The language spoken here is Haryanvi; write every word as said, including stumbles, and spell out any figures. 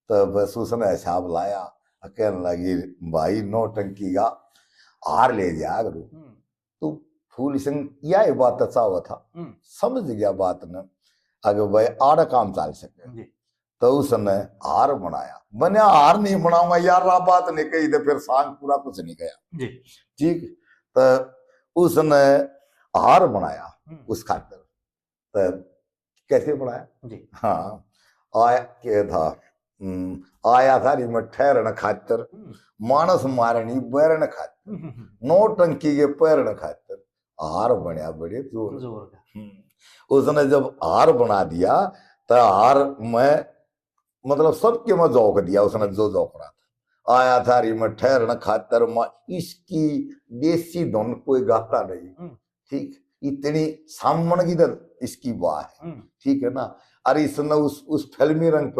तो बस उसने हिसाब लाया, कहने लगी, भाई नौटंकी का हार ले जा करू। हम्म, तो फूल सिंह यही बात चाहवा था, हम्म, समझ गया बात ने, अगर भाई आड़ा काम चल सके। जी, तो उसने हार बनाया। बन्या हार नहीं बनाऊंगा यार, रा बात नहीं कही, तो फिर सांग पूरा कुछ नहीं गया। जी, ठीक, तो उसने हार बनाया हम्म, उस खातर। तो कैसे बनाया? जी, हाँ, आया के था, हम्म, आया थारी में ठहरण खातर, हम्म, मानस मारनी बैरण खातर, हम्म, हम्म, नौटंकी के पैरण खातर, हार बनया बड़े जोर। जोर का। हम्म। उसने जब हार बना दिया, तो हार में, मतलब, सबके में झोंक दिया उसने, जो झोंकना था। आया थारी में ठहरण खातर, माँ, इसकी देसी धुन कोई गाता नहीं। हम्म। ठीक, इतनी सामन की तो इसकी वाह है। हम्म, ठीक है ना? अरे, इसने उस उस फिल्मी रंग पे